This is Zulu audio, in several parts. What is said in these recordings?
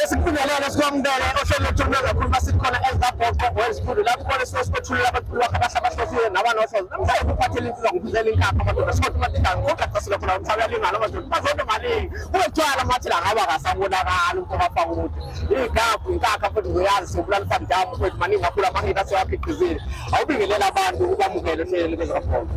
Esikubingelele sikwamukele ohlelweni lwethu olunaka kakhulu masikhona ezikabhoqo wesikhulu lapho khona sisuke sikwethulela abaculi bakho abahle abahlosile nabanohlozo. Namhlanje kuphathele insizwa ngiphuthele inkakha amadoda short madidane ngogaqasile khona umhlaba uyalingana amadoda bazonto maningi. Kube kuthiwa la mathi la ngaba kasabonakali umuntu obafaka ukuthi igagu inkakha futhi uyazi sobulala fandamu futhi maningi kakhulu amahit asewakhiqizile. Awubingelele abantu ubamukele ohlelweni lwezikabhoqo.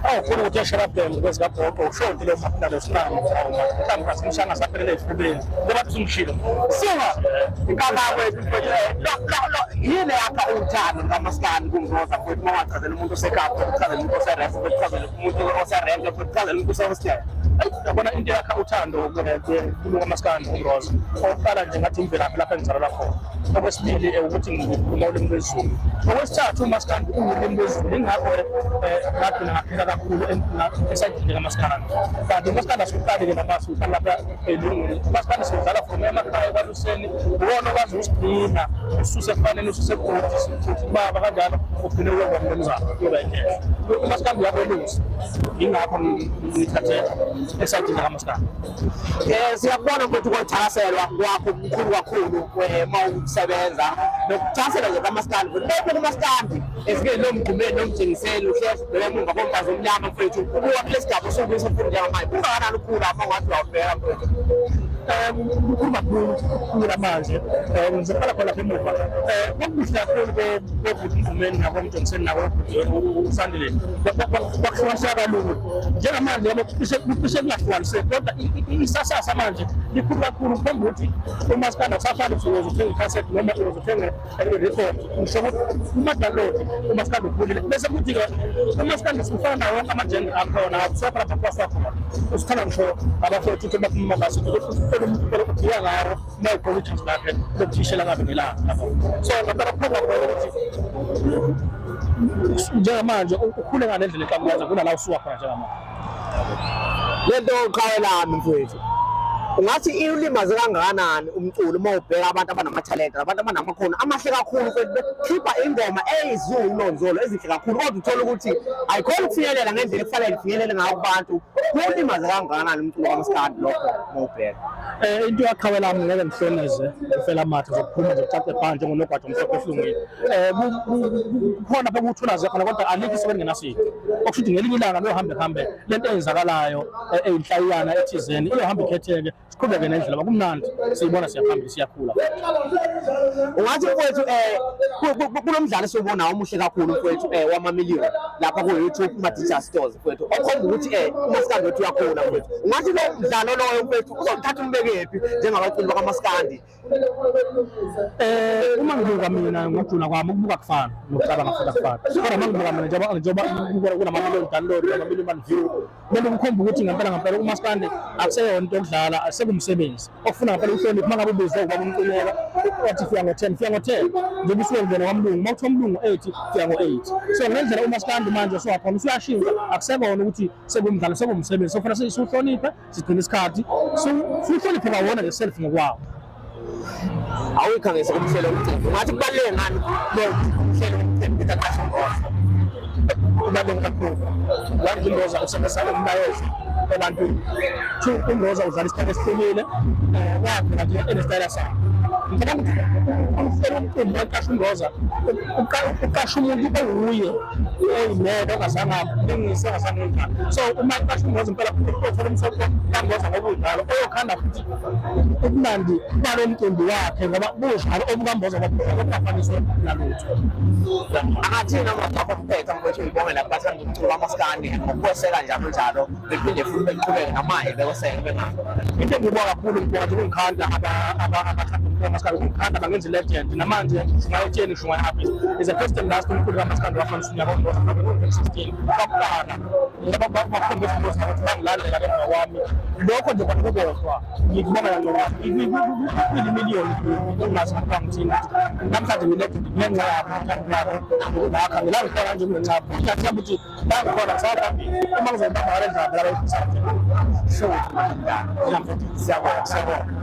Awufuna ukuthi esharabheni kwezikabhoqo ushonti lo maphindalo sinami mhlawumbe kasimshanga saphelela esifubeni ngoba usungishilo. Suka inkakha kwethu mfethu lo lo lo yini yakha uthando lukamaskandi kumroza mfethu uma ungachazela umuntu osekapa uchazela umuntu oserefu uchazela umuntu oserenke uchazela umuntu osehostel. Yabona into yakha uthando kuluka maskandi umroza. Okokuqala nje ngathi imvelaphi lapho engizalelwa khona. Okwesibili ukuthi ngikhuluma ulimi lwesiZulu. Okwesithathu umaskandi uwulimi lwesiZulu ingakho ngagcina ngaphila kakhulu esayidini kamaskandi. Kanti umaskandi asiwuqali-ke noma siwuqala lapha elungwini. Umaskandi siwudlala from emakhaya ekwaluseni. Uwona okwazi usigcina ususe ekufaneni ususe ebhodi futhi baba kanjalo ugcine uyoba mnumzane uyoba ikhehla. Umaskandi uyakwelusa. Ingakho ngithathe esayidini kamaskandi. Siyakubona mfethu ukuthakaselwa kwakho kukhulu kakhulu uma usebenza nokuthakasela nje kamaskandi futhi bebuka umaskandi ezingeni lomgqumeni nomtshengiseli uhlezi ubheke emuva komfazi omnyama mfethu ubuka kule sigaba osukuso futhi njengamanje kungakanani ukukhula uma ungathi uyawubheka mfethu. Kukhulu kakhulu ukukhula manje ngizoqala khona lapha emuva kwakuhle kakhulu kobhuti Mgqumeni nakomtshengiseni nakobhuti uSandile kwakuhlukaniseka kalula njengamanje yabo kucishe kungahlukaniseki kodwa isasasa manje likhulu kakhulu kukhomba ukuthi umaskandi akusafani ukuthi uyozothenga ikhasethi noma uyozothenga i-record ngisho ukuthi kuma-download umaskandi ukhulile bese kuthi-ke umaskandi ufana nawo wonke ama-genre akhona akusekho lapho kuwaswa khona usithanda ngisho abafowethu ukuthi baphuma amabhasi ugiya ngawo uma ugqoka ijazi lakhe lokuthishela ngabe ngelanga yabo so ngempela kukhomba khona ukuthi njengamanje ukhule ngale ndlela eqhamukaza kunala usuka khona njengamanje. Lento qhawe lami mfowethu ungathi iwulimaze kangakanani umculo uma ubheka abantu abanamathalente abantu abanamakhono amahle kakhulu mfowethu bekhipha ingoma eyiziwulonzolo ezinhle kakhulu kodwa uthole ukuthi ayikhona ukufinyelela ngendlela ekufanele ifinyelele ngayo kubantu kuwulimaze kangakanani umculo kamaskandi lokho uma ubheka. Into yaqhawe lami ngeke ngihloneze ngifela amathe zokuphuma nje kucace bha njengonogwaja omhlophe ehlungile. Kukhona lapho kuthulaze khona kodwa alikho isuke lingenasici. Okusho ukuthi ngelinye ilanga kuyohambe kuhambe lento eyenzakalayo eyinhlayiyana ethizeni iyohamba ikhetheke siqhubeke nendlela ngoba kumnandi siyibona siyaphambili siyakhula. Ungathi mfowethu kulo mdlalo esiwubonayo omuhle kakhulu mfowethu wamamiliyoni lapha ku-YouTube kuma-digital stores mfowethu okhomba ukuthi umaskandi wethu uyakhula mfowethu. Ungathi lo mdlalo loyo mfowethu uzomthatha umbekephi njengabaculi bakamaskandi? Uma ngibuka mina ngokujula kwami ukubuka kufana nokucabanga futhi akufani. Kodwa uma ngibuka mina njengoba kunamamiliyoni download namamiliyoni view lento kukhomba ukuthi ngempela ngempela umaskandi akuseyona into yokudlala sekumsebenzi okufuna ngempela uhloniphe uma ngabe ubizwe ubaba umcineka wathi fika ngo-10 fika ngo-10 njengoba usuke ngena kwamlungu uma kuthiwa umlungu 8 fika ngo-8 so ngendlela umaskandi manje osuwakhona usuyashintsha akusekona ukuthi sekumdlalo sekumsebenzi sofuna siwuhloniphe sigcine isikhathi siwuhloniphe kwawona nje self ngokwawo. Awuyikhangise kumhlelo womcimbi ungathi kubaluleke ngani lo umhlelo womcimbi ukuthi aqashe umroza? Kubaluleke kakhulu. One, umroza usebenzisa umlayezo ebantwini. Two, umroza udlala isikhathi esihlukile wavela nje enesitayela sakhe. Ngicabanga ukuthi umhlelo womcimbi waqasha umroza uqasha umuntu owuye oyimele ongazange alingise ongazange enjani. So uma eqasha umroza impela uthola umsoco kamroza ngoba unjalo oyokhanda futhi ubumnandi balo mcimbi wakhe ngoba bunjalo obukamboza obungafaniswe nalutho. Angathini amazwi akho okuphetha mfowethu ngibongela kubathanda umculo kamaskandi ngokukweseka njalo njalo bephinde futhi beqhubeke namanje bekweseke bengabi. Into engibonga kakhulu ngibonga nje ukungikhanda abathanda umculo kamaskandi ukungikhanda bangenza i-legend namanje ngishunga etsheni ngishunga e-Harvest is the first and last umculo kamaskandi wafanisa unyaka omroza ngo-2016 kwakuqala ngoba bakhombisa umroza ukuthi bangilandela ngemva kwami lokho nje kona kukodwa ngikubongela nje kuyimiliyoni ungazi ukuthi ngithini namhlanje ngi-legend ngenxa yabo uthando lwabo ngakha ngila ngikhona nje kungenxa yabo ngiyathemba ukuthi la ngikhona ngisaphambili uma ngizobamba ngale ndlela phela abayifisayo. Siyabonga, siyabonga.